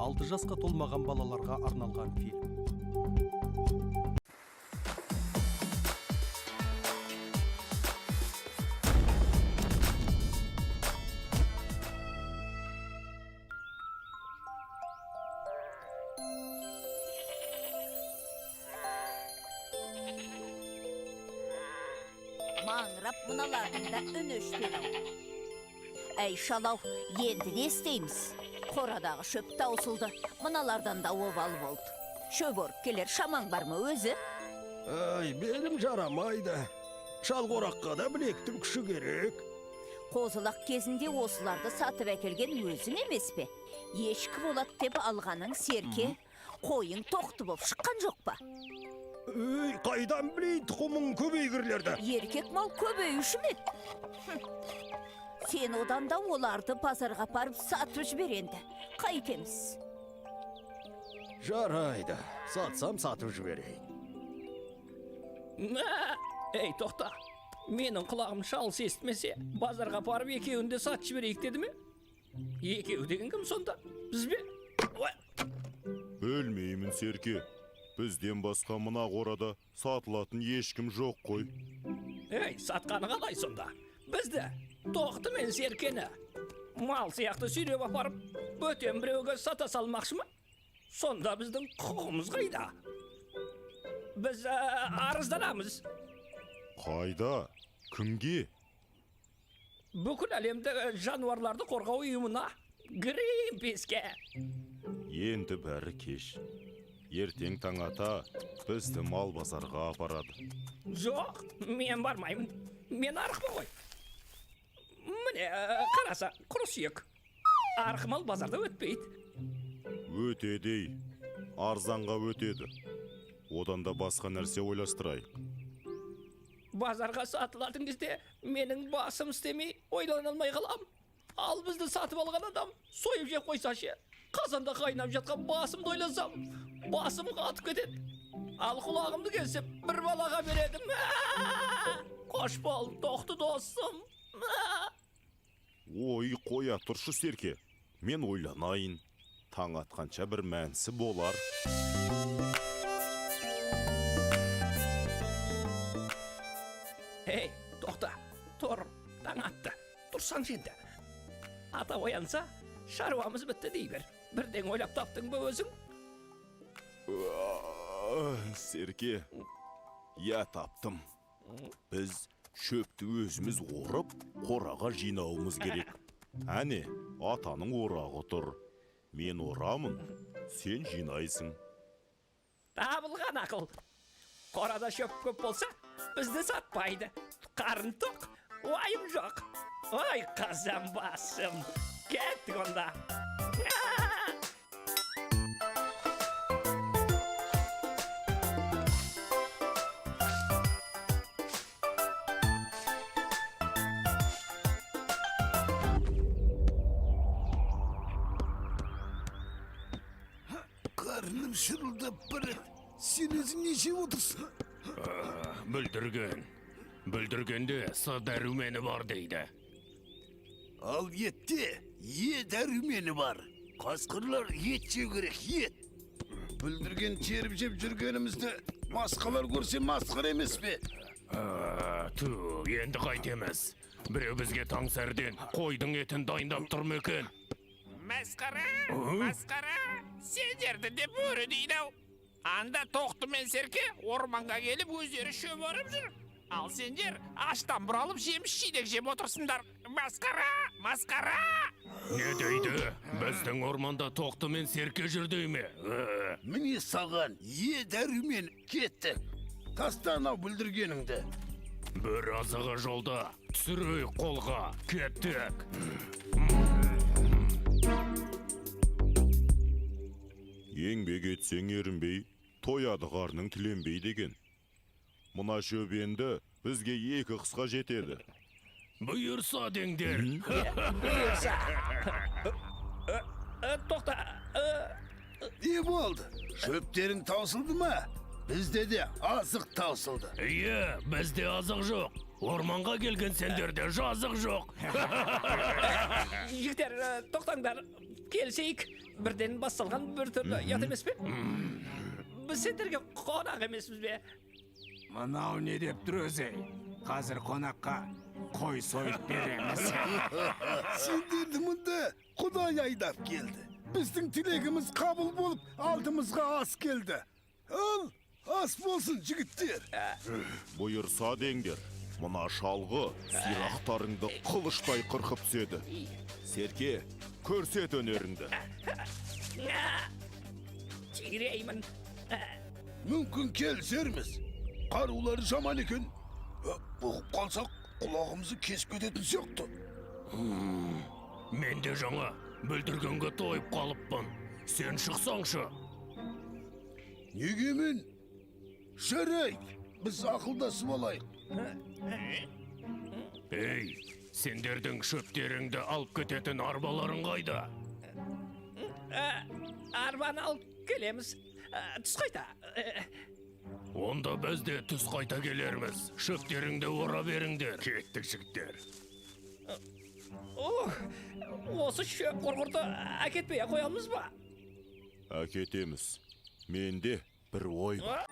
6 жасқа толмаған балаларға арналған фильм. Маңырап мыналардың да үні өшпеді-ау. Әй, шалау, енді не істейміз? Қорадағы шөп таусылды, мыналардан да обал болды. Шөп орып келер шамаң бар ма өзі? Ай, белім жарамайды. Шалқораққа да білектің күші керек. Қозылақ кезінде осыларды сатып әкелген өзің емес пе? Ешкі болады деп алғаның серке, қойың тоқты боп шыққан жоқ па? Үй, қайдан білейін тұқымың көбейгірлерді? Еркек мал көбеюші ме еді? Хм. Сен одан да оларды базарға апарып сатып жібер енді. Қайтеміз? Жарайды, сатсам сатып жіберейін. Мә! Ей, тоқта. Менің құлағым шалыс естімесе, базарға апарып екеуін де сатып жіберейік деді ме? Екеуі деген кім сонда? Біз бе? Ой, Білмеймін, Серке. Бізден басқа мына қорада сатылатын ешкім жоқ қой. Ей, сатқаны қалай сонда? Бізді, Тоқты мен Серкені мал сияқты сүйреп апарып, бөтен біреуге сата салмақшы ма? Сонда біздің құқығымыз қайда? Біз арызданамыз. Қайда? Кімге? Бүкіл әлемді жануарларды қорғау ұйымына, Гринписке. Енді бәрі кеш. Ертең таң ата бізді мал базарға апарады. Жоқ, мен бармаймын. Мен арықпын ғой. Міне, қараса, құры сүйек. Арық мал базарда өтпейді. Өтеді ей. Арзанға өтеді. Одан да басқа нәрсе ойластырайық. Базарға сатылатын кезде менің басым істемей ойлана алмай қалам. Ал бізді сатып алған адам сойып жеп қойса ше? Қазанда қайнап жатқан басымды ойласам, басым қатып кетеді. Ал құлағымды кесіп бір балаға бередім. Қош бол, Тоқты досым. Ой, қоя тұршы, Серке. Мен ойланайын. Таң атқанша бір мәнісі болар. Ей, тоқта, тұр, таң атты. Тұрсаңшы енді. Ата оянса, шаруамыз бітті дей бер. Бірден ойлап таптың ба өзің? Серке, я таптым. Біз шөпті өзіміз орып, қораға жинауымыз керек. Әне, атаның орағы тұр. Мен орамын, сен жинайсың. Табылған ақыл. Қорада шөп көп болса, бізді сатпайды. Қарын тоқ, уайым жоқ. Ой, қазан басым. Кеттік онда. Қарным шырылдап барады. Сен өзің не жеп отырсың? Бүлдірген. Бүлдіргенде С дәрумені бар дейді. Ал етте Е дәрумені бар. Қасқырлар ет жеу керек, ет. Бүлдірген теріп жеп жүргенімізді басқалар көрсе масқара емес пе? Ту, енді қайтеміз? Біреу бізге таң сәріден қойдың етін дайындап тұр ма екен? Масқара, масқара, сендерді де бөрі дейді-ау. Анда Тоқты мен Серке орманға келіп өздері шөп орып жүр. Ал сендер аштан бұралып жеміс жидек жеп отырсыңдар. Масқара, масқара! Не дейді? Біздің орманда Тоқты мен Серке жүр дей ме? Міне саған Е дәрумен, кеттік. Таста анау бүлдіргеніңді. Бір азығы жолда, түсірейік қолға, кеттік. Еңбек етсең ерінбей, тояды қарның тіленбей деген. Мына шөп енді бізге 2 қысқа жетеді. Бұйырса деңдер. Бұйырса. Тоқта. Не болды? Шөптерің таусылды ма? Бізде де азық таусылды. Иә, бізде азық жоқ. Орманға келген сендерде жазық жоқ. Жігіттер, тоқтаңдар. Келісейік. Бірден басталған бір түрлі ұят емес пе? Біз сендерге қонақ емеспіз бе? Мынау не деп тұр өзі? Қазір қонаққа қой сойып береміз. Сендерді мұнда Құдай айдап келді. Біздің тілегіміз қабыл болып, алдымызға ас келді. Ал, ас болсын, жігіттер. Бұйырса деңдер, мына шалғы сирақтарыңды қылыштай қырқып түседі. Серке, көрсет өнеріңді. Тиреймін. Мүмкін келісерміз. Қарулары жаман екен. Бұғып қалсақ, құлағымызды кесіп кететін сияқты. Мен де жаңа бүлдіргенге тойып қалыппын. Сен шықсаңшы. Неге мен? Жарайды, біз ақылдасып алайық. Ей, сендердің шөптеріңді алып кететін арбаларың қайда? Арбаны алып келеміз. Түс қайта. Онда біз де түс қайта келерміз. Шөптеріңді ора беріңдер. Кеттік, жігіттер. Ох, осы шөп құрғырды әкетпей ақ қоямыз ба? Әкетеміз. Менде бір ой бар.